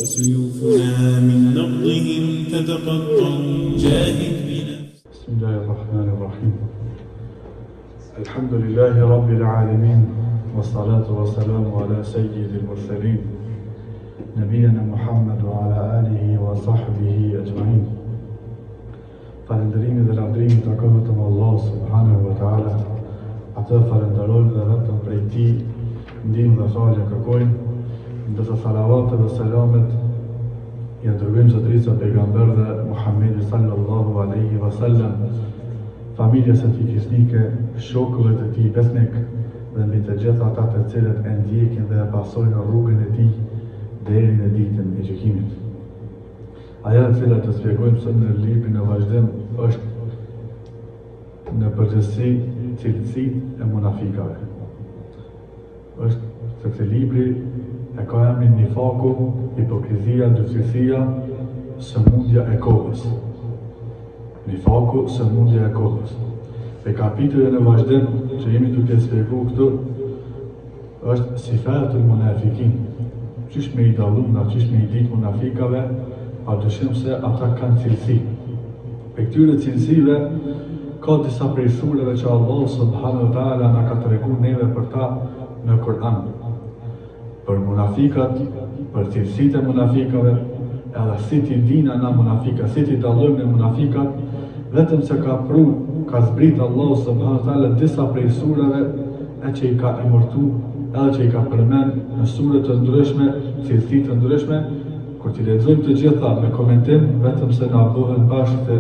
وسيوفنا من نبضهم تتقطر جاهد بنفسك بسم الله الرحمن الرحيم الحمد لله رب العالمين والصلاة والسلام على سيد المرسلين نبينا محمد وعلى آله وصحبه أجمعين Falënderimi dhe lavdërimi i takon vetëm Allahut subhanahu wa taala. Atë falënderojmë dhe vetëm prej tij ndihmë dhe falje kërkojmë, ndërsa salavatet dhe selamet ia dërgojmë zotërisë së pejgamberëve Muhammedit sallallahu alaihi wasallam, familjes së tij fisnike, shokëve të tij besnik dhe mbi të gjithë ata të cilët e ndjekin dhe e pasojnë rrugën e tij deri në ditën e gjykimit. Ajo e cila do spjegojmë sot në librin në vazhdim është në përgjithësi cilësitë e munafikave. Është sepse libri e ka emrin Nifaku, hipokrizia, dyftyrësia, sëmundja e kohës. Nifaku, sëmundja e kohës. E kapitulli në vazhdim që jemi duke spjegu këtu është sifatul munafikin. Qysh me i dallu na, qysh me i ditë munafikave, pa dyshim se ata kanë cilësi. Prej këtyre cilësive, ka disa prej sureve që Allah subhanahu wa ta'ala na ka tregu neve për ta në Kur'an. Për munafikat, për cilësitë e munafikave, edhe si t'i dina na munafikat, si t'i dallojmë ne munafikat, vetëm se ka pru, ka zbrit Allah subhanahu wa ta'ala disa prej sureve e që i ka emërtu, edhe që i ka përmend në sure të ndryshme, cilësi të ndryshme, kur t'i lexojmë të gjitha me komentim, vetëm se na bëhen bashkë se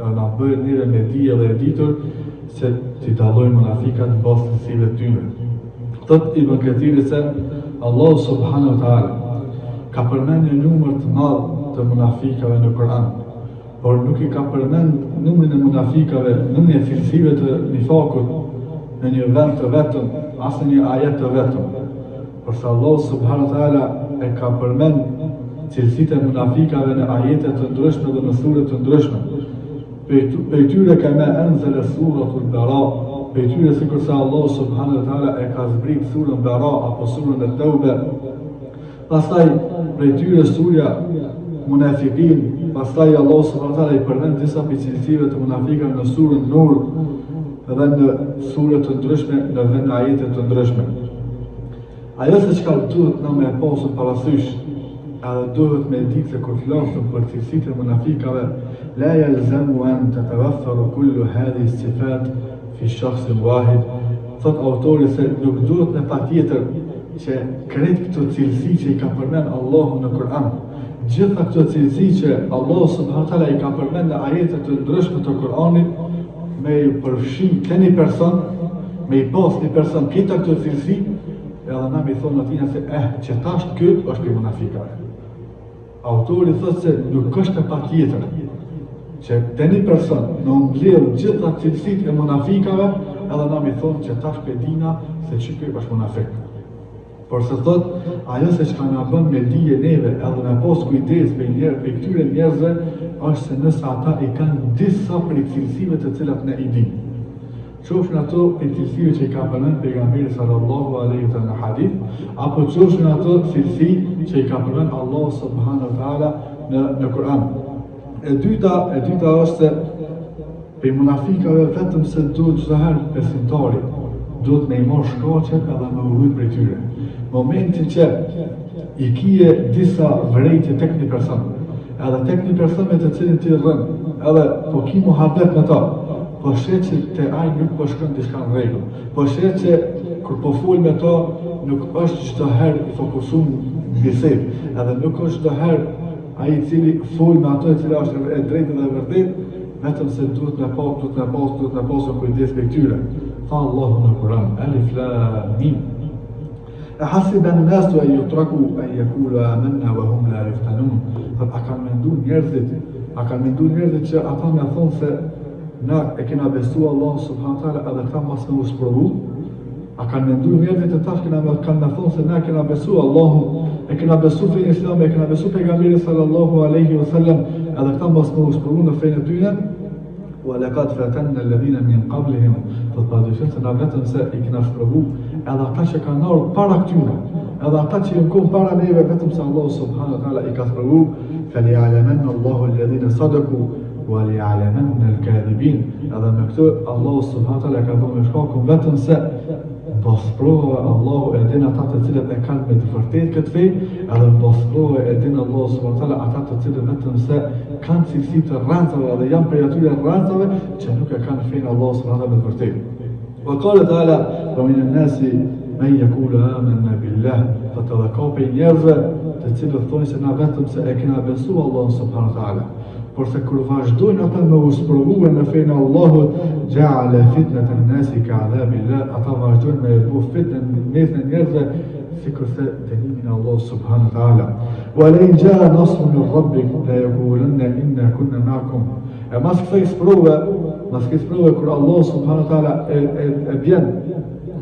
na bëhen neve me dije dhe e ditur se t'i dallojmë munafikat në bazë cilësive të tyre. Thot Ibn Kathiri se Allah subhanahu wa taala ka përmend një numër të madh të munafikave në Kur'an, por nuk i ka përmend numrin e munafikave, numrin e cilësive të nifakut në një vend të vetëm, as në një ajet të vetëm. Porse Allah subhanahu wa taala e ka përmend cilësitë e munafikave në ajete të ndryshme dhe në sure të ndryshme. Prej tyre kema enzele suratul Bara, prej tyre sikurse Allah subhanahu wa taala e ka zbrit surën Bara apo surën e Teube. Pastaj prej tyre surja Munafikin, pastaj Allah subhanahu wa taala i përmend disa prej cilësive të munafikëve në surën Nur dhe në sure të ndryshme, në vend ajete të ndryshme. Ajo se çka duhet na me pasur parasysh, edhe duhet me ditë se kur flasim për cilësitë e munafikave, la yalzamu an tatawaffaru kullu hadhihi sifat fi shakhsin wahid, thot autori se nuk duhet me patjetër që krejt këto cilësi që i ka përmend Allahu në Kur'an, gjitha këto cilësi që Allahu subhanahu wa taala i ka përmend në ajete të ndryshme të Kur'anit, me i përfshi te një person, me i pas një person këta këto cilësi, edhe na me i thonë atina se eh, që tash ky është prej munafikave. Autori thotë se nuk është e patjetër që te një person me u mbledh gjitha cilësitë e munafikave, edhe na me i thonë që tash pe dina se që ky është munafik. Por se thot, ajo se çka na bën me dije neve edhe me pas kujdes prej njerë, prej këtyre njerëzve, është se nëse ata i kanë disa prej cilësive të cilat ne i dimë. Qofshin ato prej cilësive që i ka përmend pejgamberi sallallahu alaihi wasallam në hadith, apo qofshin ato cilësi që i ka përmend Allahu subhanahu wa taala në në Kur'an. E dyta, e dyta është se prej munafikave vetëm se duhet çdo herë besimtari duhet me i marr shkaqet edhe me u rujt prej tyre. Momentin që i kije disa vërejtje tek një person, edhe tek një person me të cilin ti rrin, edhe po ki muhabet me ta, po sheh që te ai nuk po shkon diçka në rregull. Po sheh që kur po fol me to nuk është çdo herë i fokusum në bisedë, edhe nuk është çdo herë ai i cili fol me ato e cila është e drejtë dhe e vërtetë, vetëm se duhet me pa, duhet me pas, duhet me pasur kujdes prej tyre. Tha Allahu në Kur'an, Alif Lam Mim. E hasibe en-nasu en jutraku en jekulu amenna ve hum la juftenun. Thot, a kanë mendu njerëzit, a kanë mendu njerëzit që ata me thonë se na e kena besu Allahun subhanahu taala edhe këta mos me u sprovu? A kanë mendu njerëzit e tash kena me, kanë me thonë se na e kena besu Allahun, e kena besu fenë islame, e kena besu pejgamberin sallallahu alaihi wasallam, edhe këta mos me u sprovu në fenë e tyre? Wa laqad fatanna alladhina min qablihim. Thotë pa dyshim se na vetëm se i kena sprovu edhe ata që kanë ardhur para këtyre, edhe ata që janë kon para neve vetëm se Allahu subhanahu wa taala i ka sprovu, fe li ja'lemen Allahu alladhina sadaku wa li ja'lemen al-kadhibin. Edhe me këtë Allahu subhanahu wa taala ka bërë me shkakun vetëm se Mbas sprovave Allahu e din ata të cilët e kanë me të vërtetë këtë fe, edhe mbas sprovave e din Allahu subhanahu wa taala ata të cilët vetëm se kanë cilësi të rrencave dhe janë prej atyre rrencave që nuk e kanë fenë Allahu subhanahu wa taala me të vërtetë. Wa qala ta'ala wa min an-nasi men yaqulu amanna billah, thotë edhe ka prej njerëzve të cilët thonë se na vetëm se e kena besu Allahun subhanahu wa taala. Porse kur vazhdojnë ata me u sprovue në fenë e Allahut, ja'ala fitnatan nasi ka'adhabillah, ata vazhdojnë me e bo fitnën në mesin e njerëzve, sikurse dënimin e Allahut subhanahu wa ta'ala. Wa la in ja'a nasrun min rabbik la yaqulunna inna kunna ma'akum. E mas kësaj sprove, mas kësaj sprove kur Allahu subhanahu wa ta'ala e, e, e bjen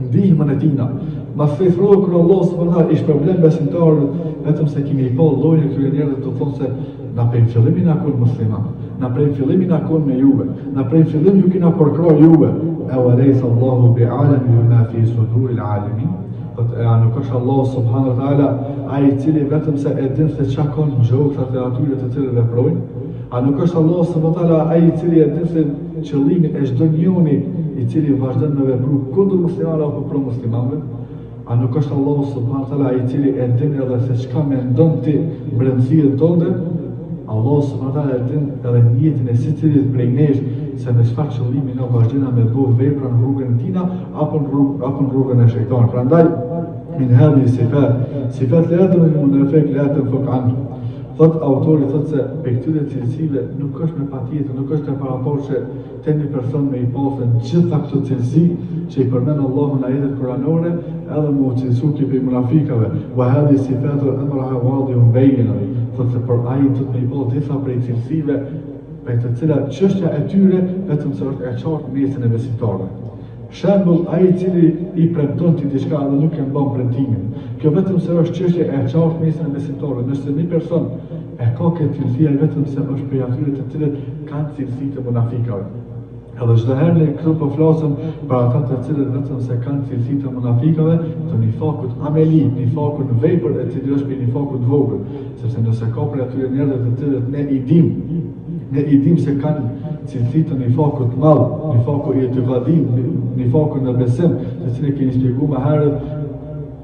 ndihmën e tina, mas kësaj sprove kur Allahu subhanahu wa ta'ala i shpërblen besimtarët, vetëm se ki me i pa llojin e këtyre njerëzve të thonë se Na prej fillim jena kon musliman, na prej fillim jena kon me juve, na prej fillim ju kena përkrah juve, e wa lejsa Allahu bi aleme bima fi suduril alimin, Thotë, e a nuk është Allahu subhanahu wa ta'ala, ai i cili vetëm se e din se çka ka në gjoksat e atyre të cilët veprojnë, a nuk është Allahu subhanahu wa ta'ala, ai i cili e din se qëllimin e çdo njoni i cili vazhdon me vepru kundër muslimanëve apo pro muslimanëve, A nuk është Allahu subhanahu wa taala ai i cili e din edhe se çka mendon ti brendësinë tënde? Allahu subhanahu wa taala e din edhe nijetin e secilit prej nesh se me çfarë qëllimi na vazhdojna me bo vepra në rrugën e tina apo në rrugën apo në rrugën e shejtanit. Prandaj min hadhihi sifat, sifat la yadhuru al-munafiq la tanfuk anhu. Thot autori thot se prej këtyre cilësive nuk është me patjetër, nuk është e paraparë që te një person me i pasë gjitha këto cilësi që i përmend Allahu në ajetet kuranore, edhe me u cilësu ky prej munafikave, wa hadhihi sifatu amraha wadihun bejin, thotë se por ai duhet me i pasë disa prej cilësive prej të cilat çështja e tyre vetëm se është e qartë në mesin e besimtarëve. Shembull, ai i cili i premton ti diçka dhe nuk e mban premtimin. Kjo vetëm se është çështje e qartë në mesin e besimtarëve. Nëse një person e ka këtë cilësi, ai vetëm se është prej atyre të cilët kanë cilësi të munafikave. Edhe çdo herë ne këtu po flasim për ata të cilët vetëm se kanë cilësi të munafikave, të nifakut ameli, nifakut në vepër e cili është prej nifakut të vogël, sepse nëse ka prej atyre njerëzve të cilët ne i dimë Ne i dim se kanë cilësi të nifakut të madh, nifaku itikadi, nifaku në besim, të cilin e kemi shpjegu më herët,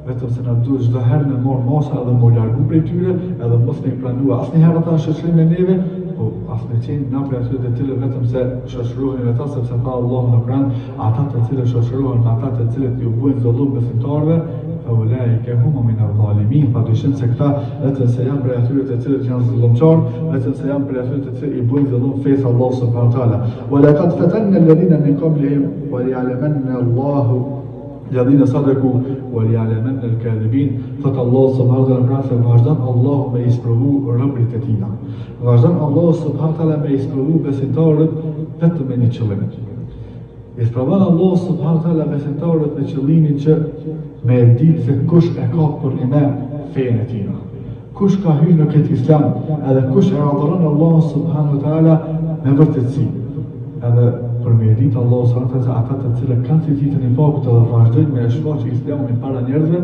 vetëm se na duhet çdo herë me marr masa edhe me u largu prej tyre, edhe mos me i pranu asnjëherë ata në shoqërim me neve, po as me qenë na prej atyre të cilët vetëm se shoqërohen me ta, sepse tha Allahu në Kur'an, ata të cilët shoqërohen me ata të cilët ju bëjnë zullum besimtarëve, Fa ulaike hum min adh-dhalimin, pa dyshim se këta vetëm se janë prej atyre të cilët janë zullumqarë, vetëm se janë prej atyre të cilët i bëjnë zullum fesë Allahu subhanahu wa taala. Wa laqad fatanna alladhina min qablihim wa liya'lamanna Allahu alladhina sadaku wa liya'lamanna al-kadhibin. Thot Allahu subhanahu wa taala pra se vazhdon Allahu me i sprovu robërit e tina. Vazhdon Allahu subhanahu wa taala me i sprovu besimtarët vetëm me një qëllim. I sprovon Allahu subhanahu wa taala besimtarët me qëllimin që me e ditë se kush e ka përnjëme fenë e tina. Kush ka hyrë në këtë islam, edhe kush e adhuron Allahu subhanahu wa taala me vërtetësi. Edhe për me e ditë Allahu subhanahu wa taala se ata të cilët kanë cilësi të nifakut edhe vazhdojnë me e shfaq islamin para njerëzve,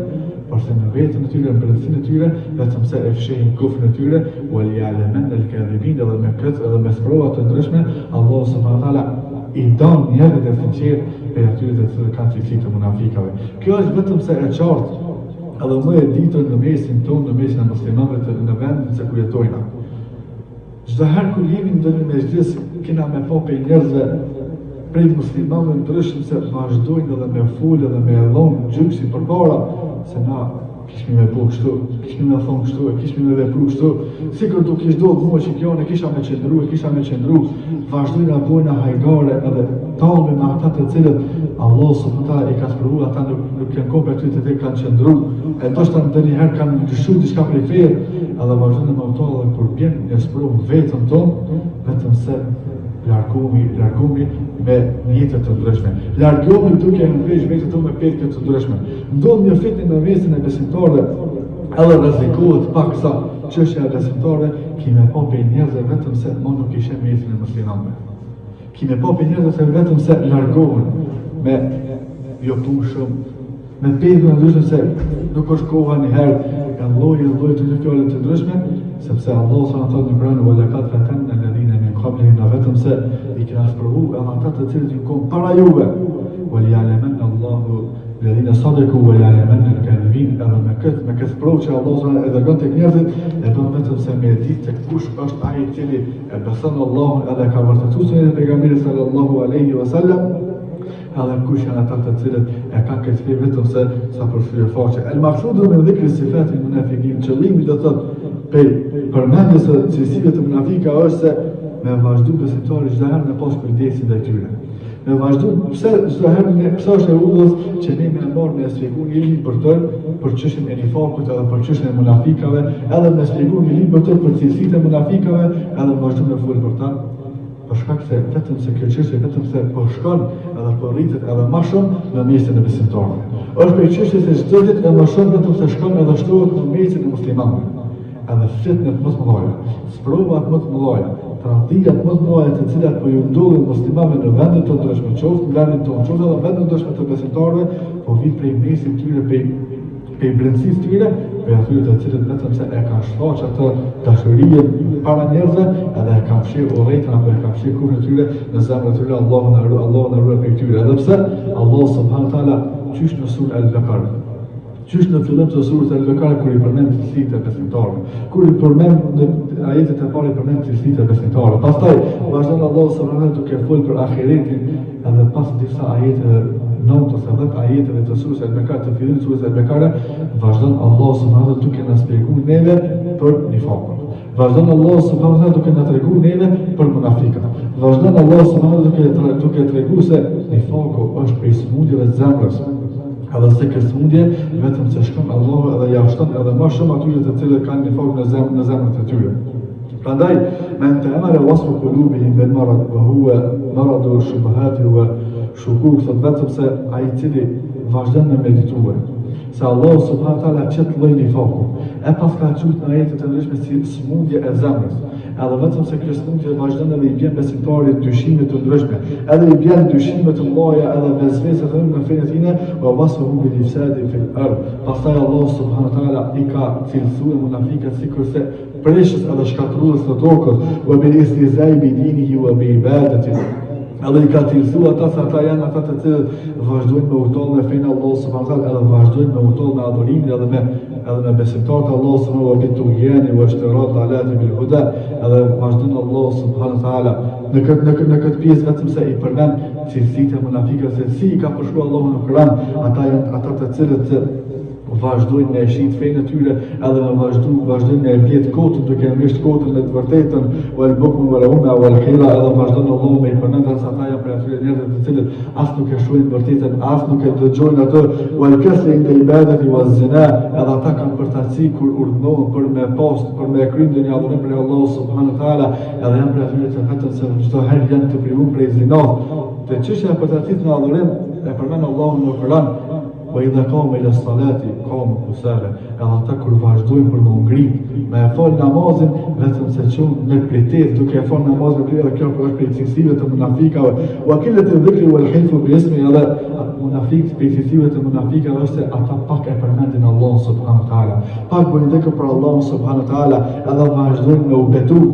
porse në veten e tyre, në brendësinë e tyre, vetëm se e fshehin kufrin e tyre, wa liya'lamanna al-kadhibin, edhe me këtë edhe me sprova të ndryshme, Allahu subhanahu wa taala i dan njerëzit e sinqertë prej atyre të cilët kanë cilësi të munafikave. Kjo është vetëm se e qartë edhe më e ditur në mesin tonë, në mesin e muslimanëve të në vendin se ku jetojna. Çdo herë kur jemi në ndonjë mexhlis, kena me pa prej njerëzve prej muslimanëve ndryshëm se vazhdojnë edhe me fol edhe me e dhonë gjyksin përpara se na Kishmi me bo kështu, kishmi me thonë kështu, e kishmi me vepru kështu, sikur t'u kish ndodhë mua që kjo, e kisha me qëndru, e kisha me qëndru, vazhdojnë a bojnë hajgare edhe tallmi me ata të cilët Allah subhanahu taala i ka sprovu, ata nuk, nuk janë konë prej atyre të cilët kanë qëndru, e ndoshta ndonjëherë kanë ndryshu diçka prej feje, edhe vazhdojnë me u tallë edhe kur bjen një sprovë veten tonë, vetëm se largohemi, largohemi me mjete të ndryshme. Largohemi duke e mvesh veten tonë me petke të ndryshme. Ndodh një fitne në mesin e besimtarëve, edhe rrezikohet paksa çështja e besimtarëve, ki me pa prej njerëzve vetëm se më nuk i sheh mesin e muslimanëve. Ki me pa prej njerëzve se vetëm se largohen. me jo punë shumë, me pezma të ndryshme se nuk është koha një herë e lloje e lloje të fjalë të ndryshme, sepse Allah sa na thotë në Kur'an wa laqad fatanna alladhina min qablihim na vetëm se i kena sprovu edhe ata të cilët janë kon para juve. Wa liya'lamanna Allahu alladhina sadaku wa liya'lamanna al-kadhibin edhe me këtë me këtë sprovë që Allah sa e dërgon tek njerëzit e bën vetëm se me ditë se kush është ai i cili e beson Allahun edhe ka vërtetuar sunetin e pejgamberit sallallahu alaihi wasallam Edhe kush janë ata të cilët e kanë këtë fe vetëm se sa për sy e faqe. El maksudu min dhikri sifati munafikin, qëllimi do thotë pej përmendjes së cilësive të munafika është se me vazhdu besimtari çdo herë me pas kujdesin ndaj tyre. Me vazhdu pse çdo herë ne pse është e udhës që ne me marr me shpjegu një libër të për çështjen e nifakut edhe për çështjen e munafikave, edhe me shpjegu një libër të për cilësitë e munafikave, edhe me vazhdu me fol për ta. Për shkak se vetëm se kjo çështje vetëm se po shkon edhe po rritet edhe më shumë në mesin e besimtarëve. Është prej çështjes se çdo ditë e më shumë vetëm se shkon edhe shtohet në mesin e muslimanëve. Edhe fitnet më të mëdha, sprovat më të mëdha, tradhtiat më të mëdha të cilat po ju ndodhin muslimanëve në vende të ndryshme, qoftë në vendin tonë, qoftë edhe në vende të ndryshme të besimtarëve, po vijnë prej mesit tyre prej prej brendësisë tyre, prej atyre të cilët vetëm se e kanë shfaq atë dashurinë para njerëzve, edhe e kanë fshih urrejtjen apo e kanë fshih kufrin e tyre në zemrën e tyre, Allahu na ruaj, Allahu na ruaj prej tyre. Edhe pse Allahu subhanahu teala qysh në surën Al-Baqara, qysh në fillim të surës Al-Baqara kur i përmend cilësitë e besimtarëve, kur i përmend në ajetet e para i përmend cilësitë e besimtarëve. Pastaj vazhdon Allahu subhanahu teala duke fol për ahiretin, Edhe pas disa ajeteve, 9 ose 10 ajeteve të surës Al-Bekare, të fillimit të surës Al-Bekare, vazhdon Allahu subhanahu wa duke na shpjegu neve për nifakun. Vazhdon Allahu subhanahu wa taala duke na tregu neve për munafikat. Vazhdon Allahu subhanahu wa taala duke duke tregu se nifaku është prej sëmundjeve të zemrës. Edhe se kjo sëmundje vetëm se shkon Allahu edhe ja shton edhe më shumë atyre të cilët kanë nifak në zemrë në zemrën e tyre. Prandaj, men teemele vasfe kulubihim bil marad, ve huve maradu shubuhati ve shukuk, thot vetëm se ai i cili vazhdon me meditue, se Allahu subhanahu teala qët lloj nifaku, e paska qujt në ajete të ndryshme si smundje e zemrës, edhe vetëm se kjo smundje vazhdon edhe i bjen besimtarit dyshime të ndryshme, edhe i bjen dyshime të mëdha edhe vesvese të ndryshme në fenë e tij, ve vasfehu bil ifsadi fil ard. Pastaj Allahu subhanahu teala i ka cilësuar munafikat sikurse prishës edhe shkatërrues të tokës, ve bil istihzai bi dinihi ve bi ibadetihi. Edhe i ka cilësu ata se ata janë ata të cilët vazhdojnë me u tall me fenë e Allahut subhanahu teala edhe vazhdojnë me u tall me adhurimin edhe me edhe me besimtarët e Allahut subhanahu wa bit tugjani ve ishtira dalalati bil huda edhe vazhdon Allahu subhanahu teala në këtë në këtë në këtë pjesë vetëm se i përmend cilësitë e munafikëve se si i ka përshkruar Allahu në Kur'an ata janë ata të cilët vazhdojnë me e shit fenë e tyre edhe me vazhdu, vazhdojnë me e ble të kotën duke e mish të kotën me të vërtetën wal bukm wal uma wal hira edhe vazhdon Allahu me i përmend se ata janë prej atyre njerëzve të cilët as nuk e shohin vërtetën as nuk e dëgjojnë atë wal kasli inda ibadati wa zina edhe ata kanë përtaci kur urdhënohen për me pas për me kry ndonjë adhurim për Allahu subhanahu wa taala edhe janë prej atyre të vetëm se çdo herë janë të privuar prej zinasë te çështja e përtacisë në adhurim e përmend Allahu në Kur'an Wa idha kamu ila salati kamu kusala, edhe ata kur vazhdojnë për me u ngrit, me e fal namazin, vetëm se çohen me pritesë duke e fal namazin me pritesë, edhe kjo është prej cilësive të munafikave. Wa killati dhikri wal hilfu bi ismi, edhe munafik prej cilësive të munafikave është se ata pak e përmendin Allahun subhanahu wa taala. Pak bëjnë dhikr për Allahun subhanahu wa taala, edhe vazhdojnë me u betu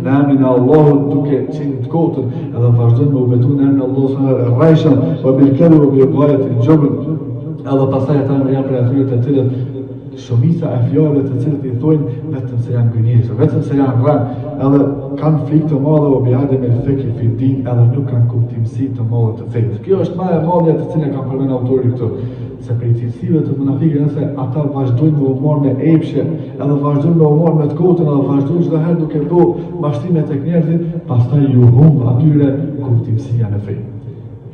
në emrin e Allahut duke qenë të kotën, edhe vazhdojnë me u betu në emrin e Allahut subhanahu wa taala rrejshëm, wa bil kadhib wa bi ghayati al jubn. Edhe pastaj ata janë prej atyre të cilët shumica e fjalëve të cilët i thonë vetëm se janë gënjeshtër, vetëm se janë rren, edhe kanë frikë të madhe wa bi adem el fikhi fi din, edhe nuk kanë kuptimësi të madhe të fesë. Kjo është më e madhja të cilën e ka përmend autori këtu se prej cilësive të munafikëve nëse ata vazhdojnë me u marrë me epshe, edhe vazhdojnë me u marrë me të kotën, edhe vazhdojnë çdo herë duke bo mashtrime tek njerëzit, pastaj ju humb atyre kuptimësia në fe.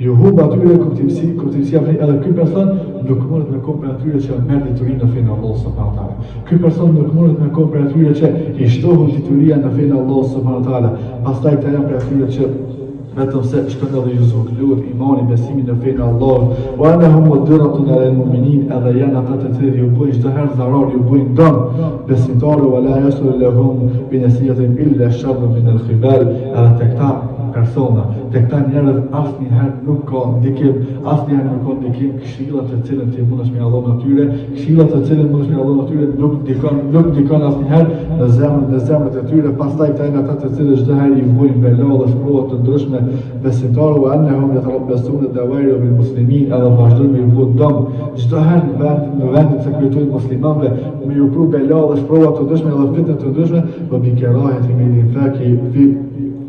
Ju humb atyre kuptimësi, kuptimësia në fe, edhe ky person nuk mundet me kon prej atyre që merr dituri në fenë e Allahut subhanahu wa taala. Ky person nuk mundet me kon prej atyre që i shtohet dituria në fenë e Allahut subhanahu wa taala. Pastaj këta janë prej atyre që vetëm se shkon edhe ju zvogëlohet imani, besimi në fenë e Allahut. Wa annahum mudirratun ala al-mu'minin, edhe janë ata të cilët ju bëjnë çdo herë zarar, ju bëjnë dëm besimtarëve, wa la yasulu lahum bi nasihatin illa sharrun min al-khibal, edhe tek ta. persona, te këta njerëz asnjëherë nuk ka ndikim, asnjëherë nuk ka ndikim këshilla të cilën ti mundesh me ia dhon atyre, këshilla të cilën mundesh me ia dhon atyre nuk ndikon, nuk ndikon asnjëherë në zemrën, në zemrat e tyre, pastaj këta janë ata të cilët çdo herë i vojnë bela dhe sprova të ndryshme besimtarëve wa annahum yatarabbasuna dawaira bil muslimin, edhe vazhdojnë me ju bo dëm çdo herë në vend, në vendin se ku jetojnë muslimanëve, me ju pru bela dhe sprova të ndryshme edhe fitne të ndryshme, wa bi keraheti lil infaki fi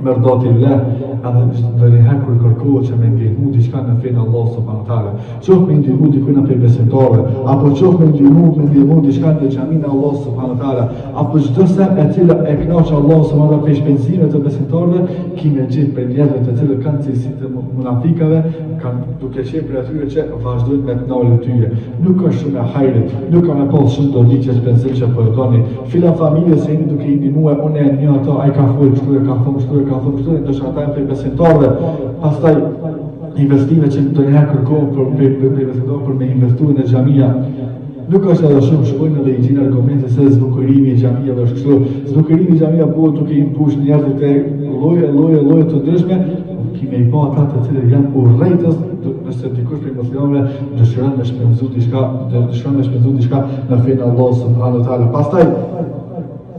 merdatillah, edhe ndonjëherë kur kërkohet që me ndihmu diçka në fenë e Allahut subhanahu wa taala, qoftë me ndihmu dikujt prej besimtarëve, apo qoftë me ndihmu me ndihmu diçka në xhaminë e Allahut subhanahu wa taala, apo çdo sen e cila e kënaq Allahun subhanahu wa taala prej shpenzimeve të besimtarëve, ki me gjetë prej njerëzve të cilët kanë cilësi të munafikave, kanë duke qenë prej atyre që vazhdojnë me të nalë tyje. Nuk është shumë e hajrit, nuk ka me pas shumë dobi qaj shpenzim që po e doni. Filan familje se jeni duke i ndihmue, unë e njoh ato, ai ka folë kështu e ka thonë kështu e ka thonë kështu, ndoshta ata janë prej besimtarëve. Pastaj investime që ndonjëherë kërkohen për për për, për besimtarë për me investu në xhamia. Nuk është edhe shumë shkojnë edhe i gjejnë argumente se zbukurimi i xhamive është kështu. Zbukurimi i xhamive bëhet duke i mbush njerëzit e lloje lloje lloje të ndryshme, ki me i pa ata të cilët janë urrejtës, nëse dikush prej muslimanëve dëshiron me shpenzu diçka, dëshiron me shpenzu diçka në fenë e Allahut subhanahu wa taala. Pastaj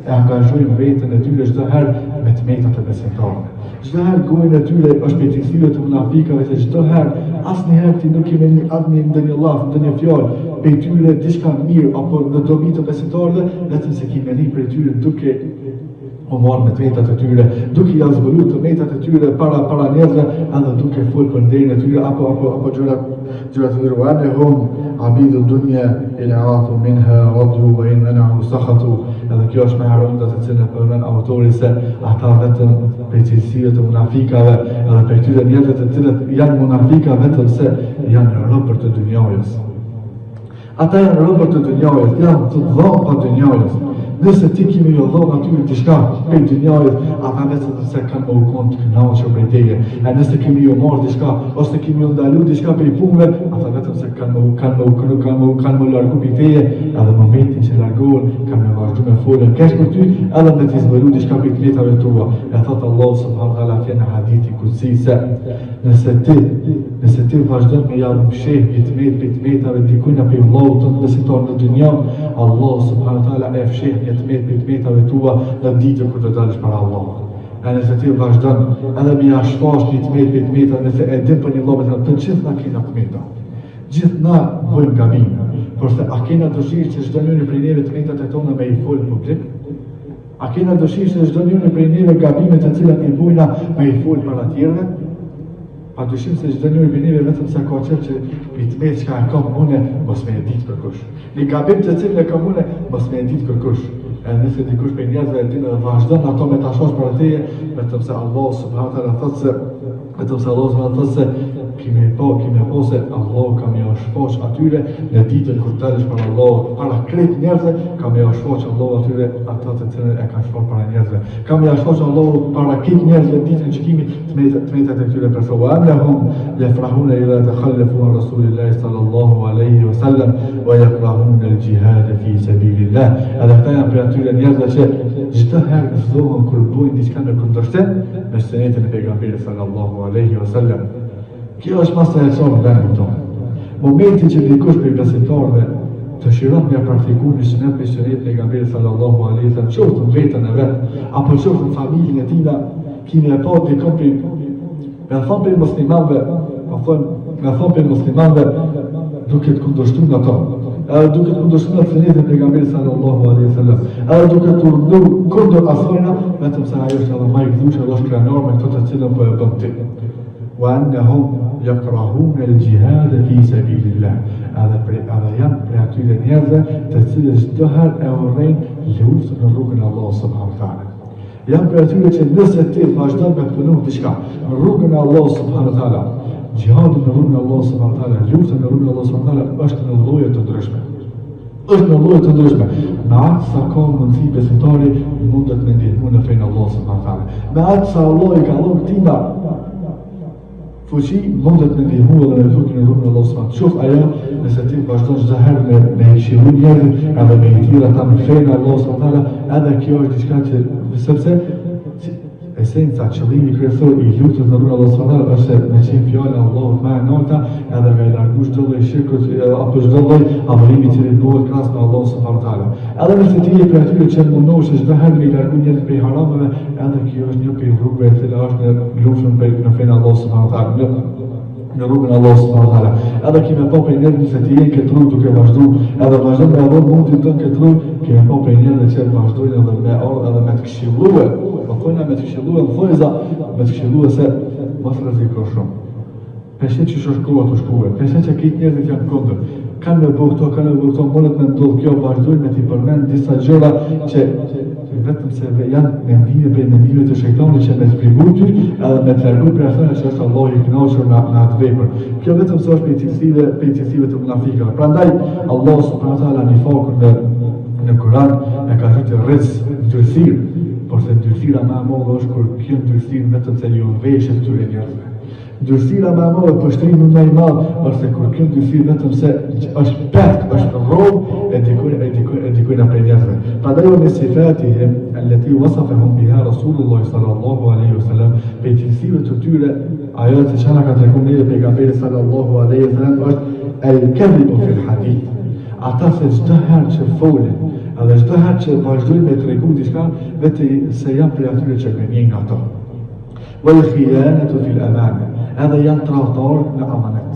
e angazhojnë veten e tyre çdo herë me të metat e besimtarëve. Çdo herë gojën e tyre është prej cilësive të munafikave se çdo herë asnjëherë ti nuk ke me ni asnjë ndonjë llaf, ndonjë fjalë prej tyre diçka mirë apo në dobi të besimtarëve, vetëm se ki me ni prej tyre duke u marrë me të metat e tyre, duke ia zbulu të metat e tyre para para njerëzve, edhe duke fol për nderin e tyre apo apo apo gjëra gjëra të ndryshme. Wa annahum abidu dunya in a'tu minha radu wa in mana'u sakhatu. Edhe kjo është më e rënda të cilën e përmend autori se ata vetëm prej cilësive të munafikave, edhe prej tyre njerëzve të cilët janë munafika vetëm se janë robër të dynjajës. Ata janë robër të dynjajës, janë të dhënë pas dynjajës. Nëse ti ki me ju dhonë atyre diçka prej dynjajës, ata vetëm se kanë me u konë të kënaqur prej teje. E nëse ki me ju marrë diçka, ose ki me ju ndalu diçka prej punëve, ata vetëm se kanë me u kanë me u kanë kanë me u kanë me u largu prej teje, edhe momentin që largohen, kanë me vazhdu me folë keq për ty, edhe me t'i zbulu diçka prej të metave tua. E thotë Allahu subhanahu wa taala atje në hadithi kudsi se nëse ti Nëse ti vazhdon me ja msheh një të metë prej të metave dikujna prej vllaut tënd besimtar në dynja, Allahu subhanahu wa taala e fsheh një të metë prej të metave tua në ditën kur të dalësh para Allahut. E nëse ti vazhdon edhe me ja shfaq një të metë prej të metave, nëse e din për një vlla besimtar, të gjithë na kena të meta. Gjithë na bëjmë gabime. Porse a kena dëshirë që çdo njëri prej neve të metat e tona me i fol në publik? A kena dëshirë që çdo njëri prej neve gabimet të cilat i bojna me i fol para tjerëve? Pa dyshim se çdo njeri prej neve vetëm se ka qejf që një të metë çka e kam une, mos me e ditë kërkush. Një gabim të cilin e kam une, mos me e ditë kërkush. Edhe nëse dikush prej njerëzve e din edhe vazhdon ato me ta shfaq para teje, vetëm se Allah subhanahu wa taala thotë se vetëm se Allah subhanahu wa taala thotë se ki me pa, ki me pa se Allah ka me ja shfaq atyre në ditën kur dalësh para Allahut, para krejt njerëzve, ka me ja shfaq Allahu atyre ata të cilën e kanë shfaq para njerëzve. Ka me ja shfaq Allahu para krejt njerëzve në ditën e gjykimit të metat, të metat e këtyre personave. Wa annahum yafrahuna idha takhallafu an Rasulillahi sallallahu alaihi wasallam wa yakrahuna al-jihad fi sabilillah. Edhe këta janë prej atyre njerëzve që çdo herë gëzohen kur bëjnë diçka në kundërshtim me sunetin e pejgamberit sallallahu alaihi wasallam. Kjo është ma se e qartë në vendin tonë. Momenti që dikush prej besimtarëve dëshiron me praktiku një sunet prej sunetit të pejgamberit sallallahu alaihi wasallam, qoftë në veten e vet, apo qoftë në familjen e tina, ki me e pa dikon prej, me thonë prej muslimanëve, me thonë, me thonë prej muslimanëve, duke të kundërshtu në ato, edhe duke të kundërshtu në sunetin e pejgamberit sallallahu alaihi wasallam, edhe duke të urdhnu kundër asajna, vetëm se ai është edhe ma i gëzuar edhe është krenar me këtë të cilën po e bën ti. Wa annahum yakrahun al-jihad fi sabilillah. Edhe prej edhe janë prej atyre njerëzve të cilët çdo herë e urrejnë luftën në rrugën e Allahut subhanahu wa taala. Janë prej atyre që nëse ti vazhdon me punu diçka në rrugën e Allahut subhanahu wa taala, xhihadi në rrugën e Allahut subhanahu wa taala, lufta në rrugën e Allahut subhanahu wa taala është në lloje të ndryshme. Është në lloje të ndryshme. Me atë sa ka mundësi besimtari mundet me ndihmu në fenë e Allahut subhanahu wa taala. Me atë sa Allahu i ka dhënë këtina fuqi mundet me ndihmu edhe me luftu në rrugën e Allahut subhanahu Qoftë ajo nëse ti vazhdon çdo herë me me i këshillu njerëzit edhe me i thirr ata në fenë e Allahut subhanahu wa taala, edhe kjo është diçka që sepse. esenca, qëllimi kryesor i luftës në rrugën e Allahut subhanahu wa taala është se me qenë fjala e Allahut më e nalta edhe me largu çdo lloj shirkut apo çdo lloj adhurimi i cili bëhet krahas me Allahun subhanahu wa taala. Edhe nëse ti je prej atyre që mundohesh çdo herë me i largu njerëzit prej harameve, edhe kjo është një prej rrugëve e cila është në luftën për në fenë e Allahut subhanahu wa taala. Në rrugën e Allahut subhanahu wa taala. Edhe ki me pa prej njerëzve nëse ti je në këtë rrugë duke vazhdu, edhe vazhdon me dhon mundin tënd këtë rrugë, ki me pa prej njerëzve që vazhdojnë edhe me ardh edhe me të këshillue. Po thojna me të këshillue në thojza, me të këshillue se mos rreziko shumë. Pe sheh qysh është koha tu shkue, pe sheh që krejt njerëzit janë kundër. Kanë me bo këto, kanë me bo këto, mundet me ndodh kjo, vazhdojnë me t'i përmend disa gjëra që vetëm se janë mendime prej mendime të shejtanit që me të frigu ty edhe me të largu prej asaj që është Allahu i kënaqur me, me atë vepër. Kjo vetëm se është prej cilësive, prej cilësive të munafikëve. Prandaj Allahu subhanahu wa taala nifakun në në Kur'an e ka thënë rriz ndyrësirë, porse ndyrësira më e madhe është kur kjo ndyrësirë vetëm se ju veshet këtyre njerëzve. Ndyrësira më e madhe, poshtërimi më i madh, është se kur kjo ndyrësirë vetëm se është petk, është rrobë e dikujt e dikujt e dikujt prej njerëzve. Prandaj wa min sifatihim allati wasafahum biha Rasulullah sallallahu alaihi wasallam, prej cilësive të tyre, ajo që çka na ka treguar neve pejgamberi sallallahu alaihi wasallam është el kadhibu fil hadith. Ata se çdo herë që folin, edhe çdo herë që vazhdojnë me tregu diçka, vetëm se janë prej atyre që gënjejnë ato. Wal khiyanatu fil amana, edhe janë tradhtar në amanet.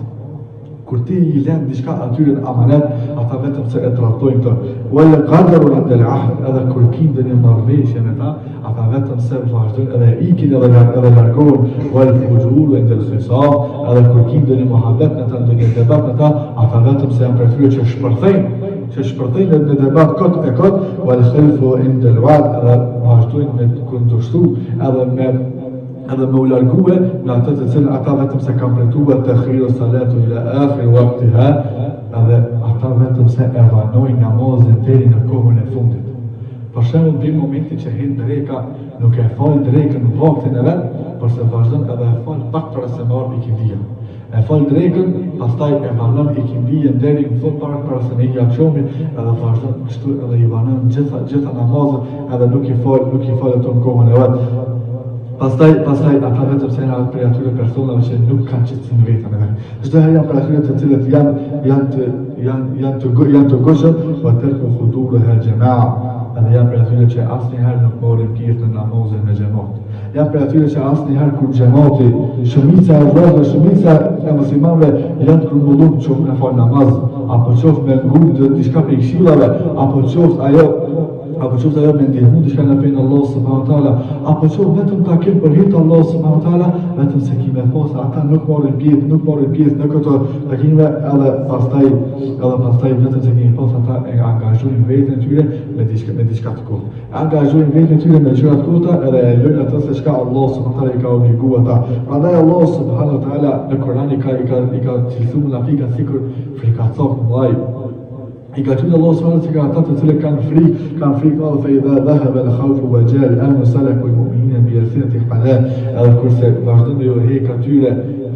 Kur ti i lën diçka atyre në amanet, ata vetëm se e tradhtojnë të. Wal ghadru inda al ahd, edhe kur ki ndonjë marrëveshje me ta, ata vetëm se vazhdojnë edhe ikin edhe lar, edhe largohen. Wal fujuru inda al khisam, edhe kur ki ndonjë muhabet me ta, ndonjë debat me ta, ata vetëm se janë prej atyre që shpërthejnë që shpërthejnë në debat kot e kot, wal khulfu inda al wa'd, edhe vazhdojnë me kundërshtu edhe me edhe me u largue në atë të cilën ata vetëm se kanë premtue teakhiru salatu ila akhir waqtiha, edhe ata vetëm se e vanojnë namazin deri në kohën e fundit. Për shembull, deri në momentin që hin dreka, nuk e fal drekën në vaktin e vet, por se vazhdon edhe e fal pak para se me ardh ikindia. E fal drekën, pastaj e vanon ikindien deri në fund para para se me hi akshami, edhe vazhdon kështu edhe i vanon gjitha gjitha namazet, edhe nuk i fal, nuk i fal ato në kohën e vet. Pastaj, pastaj ata vetëm se janë prej atyre personave që nuk kanë qetësi në veten e vet. Çdo herë janë prej atyre të cilët janë janë të janë janë të janë të ngutshëm, wa terku hudureha xhemaa, edhe janë prej atyre që asnjëherë nuk marrin pjesë në namazin me xhemat. Janë prej atyre që asnjëherë kur xhemati, shumica e vëllazërve, shumica e muslimanëve janë të grumbullum qoftë me fal namaz, apo qoftë me ngu diçka prej këshillave, apo qoftë ajo apo qoftë ajo me ndihmu diçka në fenë e Allahut subhanahu wa taala, apo qoftë vetëm takim për hir të Allahut subhanahu wa taala, vetëm se ki me pa se ata nuk marrin pjesë, nuk marrin pjesë në këto takime, edhe pastaj, edhe pastaj vetëm se ki me pa se ata e angazhojnë veten e tyre me diçka me diçka të kotë. Angazhojnë veten e tyre me gjëra të kota edhe e lënë atë se çka Allahu subhanahu wa taala i ka obliguar ata. Prandaj Allahu subhanahu wa taala në Kur'an i ka i ka i ka cilësuar munafikat sikur frikacak të mëdhaj. I ka thënë Allahu subhanahu wa taala ata të cilët kanë frikë, kanë frikë madhe fe idha dhahaba al-khawfu wa jaa al-amnu salaku al-mu'minina bi alsinati halal. Edhe kurse vazhdon me ju hek atyre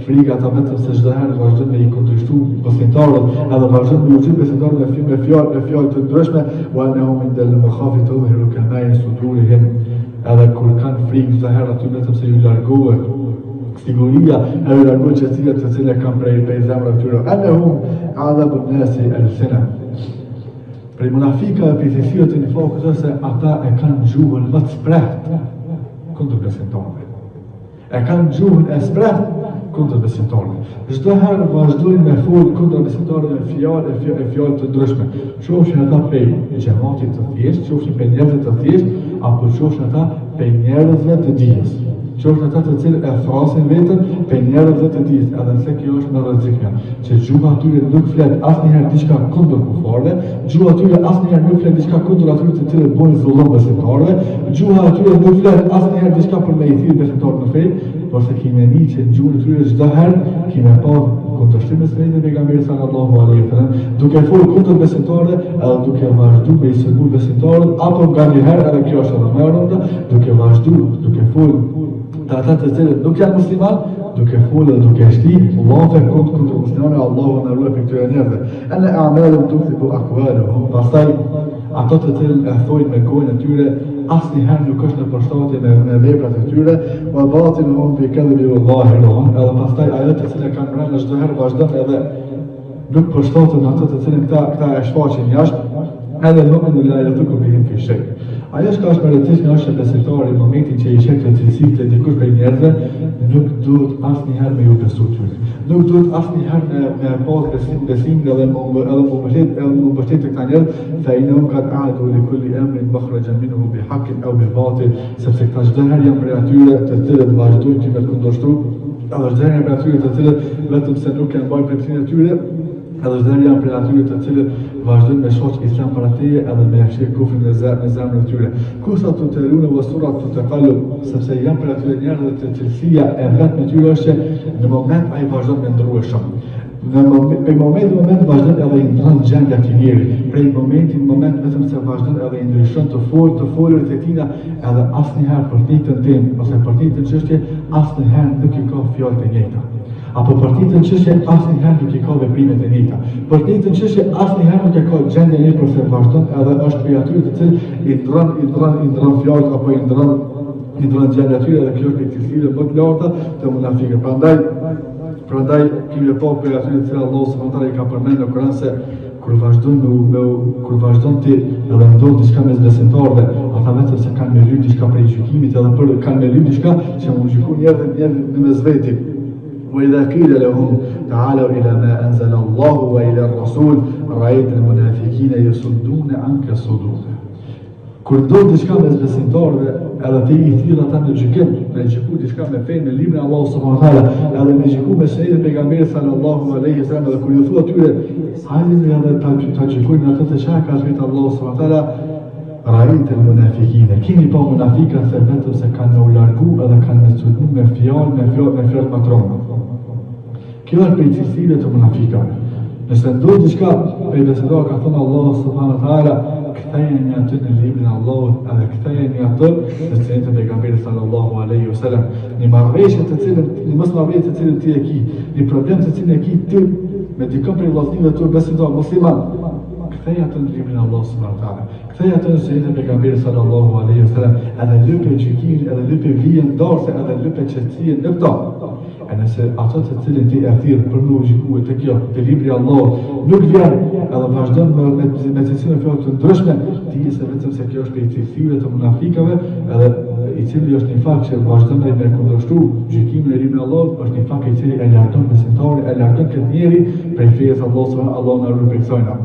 frika ata vetëm se çdo herë vazhdojnë me i kundërshtu besimtarët, edhe vazhdojnë me u gju besimtarët me fjalë me fjalë me fjalë të ndryshme, wa annahum inda al-makhafit tudhhiru kamain sudurihim. Edhe kur kanë frikë çdo herë aty vetëm se ju largohet siguria, edhe ju largohet qetësia të cilën kanë prej prej zemrave të tyre. Annahum a'dhabu an-nasi alsina. Prej munafikave prej cilësive të nifakut është se ata e kanë gjuhën më të mprehtë kundër besimtarëve. E kanë gjuhën e mprehtë kundër besimtarëve. Çdo herë vazhdojnë me fol kundër besimtarëve me fjalë e fjalë e fjalë të ndryshme. Qofshin ata prej xhematit të thjeshtë, qofshin prej njerëzve të thjeshtë, apo qofshin ata prej njerëzve të dijes. Qofshin ata të cilët e thrasin veten prej njerëzve të dijes, edhe pse kjo është më rrezikshme, që gjuha e tyre nuk flet asnjëherë diçka kundër kufarëve, Gjuha e tyre asnjëherë nuk flet diçka kundër atyre të cilët bojnë zullum besimtarëve, gjuha e tyre nuk flet asnjëherë diçka për me i thirr besimtarët në fe, por se ki me ni që në gjuhën e tyre çdo herë ki me pa kundërshtim me sunetin e pejgamberit sallallahu alaihi wasallam, duke fol kundër besimtarëve, edhe duke vazhdu me i sulmu besimtarët, apo nganjëherë edhe kjo është edhe më e rënda, duke vazhdu, duke fol te ata të cilët nuk janë musliman. Duke folë dhe duke shti llafe kundër kundër muslimanëve, Allahu na ruaj prej këtyre njerëzve. Enne a'malehum tukdhibu akualehum, pastaj ato të cilën e thojnë me gojën e tyre, asnjëherë nuk është në përshtatje me, me veprat e tyre, wa batinuhum bil kedhbi dhahiruhum, edhe pastaj ajo të cilën kanë mrena çdo herë vazhdon edhe nuk përshtatet me ato të cilën këta, këta e shfaqin jashtë, edhe mu'minu la jethiku bihim fi shej. Ajo çka është më e rëndësishme është që besimtari në momentin që i sheh këto cilësi te dikush prej njerëzve, nuk duhet asnjëherë me ju besu tyre. Nuk duhet asnjëherë me me pas besim besimin edhe me edhe me mbështet edhe me mbështet te këta njerëz, fa innahum kad a'addu li kulli amrin makhrajan minhu bi haqqin aw bi batil, sepse këta çdo herë janë prej atyre të cilët vazhdojnë ty me të kundërshtu, Edhe çdo herë janë prej atyre të cilët vetëm se nuk e mbajnë premtimin e tyre, edhe çdo herë janë prej atyre të cilët vazhdojnë me shfaq islam para teje edhe me fsheh kufrin në zemrën në zemrën e tyre. Kathratu telune wa sur'atu taqallub, sepse janë prej atyre njerëzve të cilësia e vetme e tyre është që në moment ai vazhdon me ndrrue shumë. Në moment, prej moment në moment vazhdon edhe i ndrron gjendja e këtij njeri. Prej momenti në moment vetëm se vazhdon edhe i ndryshon të fol, të folurit e tina, edhe asnjëherë për të njëjtën temë ose për të njëjtën çështje asnjëherë nuk i ka fjalët e njëjta. Apo për të njëjtën çështje asnjëherë nuk i ka veprimet e njëjta. Për të njëjtën çështje asnjëherë nuk e ka gjendjen e njëjtë, porse vazhdon edhe është prej atyre të cilët i ndrron, i ndrron, i ndrron fjalët apo i ndrron i ndrron gjendja e tyre dhe kjo është prej cilësive më të larta të munafikëve. Prandaj Prandaj kemi pa prej atyre të cilët Allahu subhanahu wa taala i ka përmend në Kur'an se kur vazhdon me, me kur vazhdon ti edhe ndodh diçka mes besimtarëve, ata vetëm se kanë me lyp diçka prej gjykimit edhe për kanë me lyp diçka që mu gjyku njerëzit njerëzit në mes veti. Wa idha qila lahum ta'alu ila ma anzala Allahu wa ila ar-rasul ra'ayta al-munafiqina yasudduna anka sududa. Kur ndodh diçka mes besimtarëve, edhe ti i thirr ata në gjykim, me gjyku diçka me fenë, me librin e Allahut subhanahu wa taala, edhe me gjyku me sunetin e pejgamberit sallallahu alaihi wasallam, edhe kur ju thua atyre, hajdeni edhe ta ta gjykojmë atë të çka ka zbrit Allahu subhanahu wa taala, ra'ayta al-munafiqina, kemi pa munafikat se vetëm se kanë me u largu edhe kanë me sulmu me fjalë, me fjalë, me fjalë ma t'rona. Kjo është prej cilësive të munafikave. Nëse ndodh diçka prej besimtarëve ka thënë Allahu subhanahu wa taala, kthejeni atë në librin e Allahut edhe kthejeni atë në sunetin e pejgamberit sallallahu alaihi wasallam. Një marrëveshje të cilën, një mosmarrëveshje të cilën ti e ki, një problem të cilin e ki ti me dikën prej vëllazëve tu besimtar musliman, kthej atë në librin e Allahut subhanahu wa taala. Kthej atë në sunetin e pejgamberit sallallahu alaihi wasallam, edhe lype gjykimin, edhe lype vijën ndarëse, edhe lype qetësinë në këto. E nëse ato të cilin ti e thirr për me u gjykue te kjo, te libri i Allahut, nuk vjen edhe vazhdon me me me cilësi me fjalë të ndryshme, dije se vetëm se kjo është prej cilësive të munafikave, edhe i cili është nifak që vazhdon ai me kundërshtu gjykimin e librit të Allahut, është nifak i cili e largon besimtarin, e largon këtë njeri prej fesë së Allahut subhanahu Allahu na ruaj prej kësajna.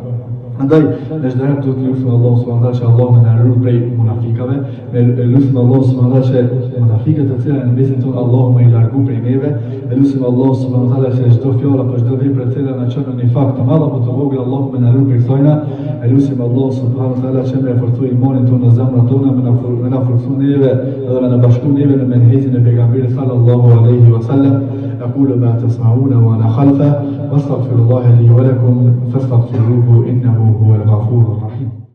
Andaj, ne çdo herë duhet të lusim Allahun subhanahu wa taala që Allahu me na ruaj prej munafikave, me e lusim Allahun subhanahu wa taala që munafikët të cilët në mesin tonë Allahu me i largu prej neve, e lusim Allahun subhanahu wa taala që çdo fjalë apo çdo vepër e cila na çon në nifak të madh apo të vogël Allahu me na ruaj prej kësajna, e lusim Allahun subhanahu wa taala që me e forcu imanin tonë në zemrat tona, me na me na forcu neve edhe me na bashku neve në menhexhin e pejgamberit sallallahu alaihi wasallam. Aqulu ma tasma'una wa ana khalfa wastaghfirullaha li wa lakum fastaghfiruhu innahu huwal ghafurur rahim.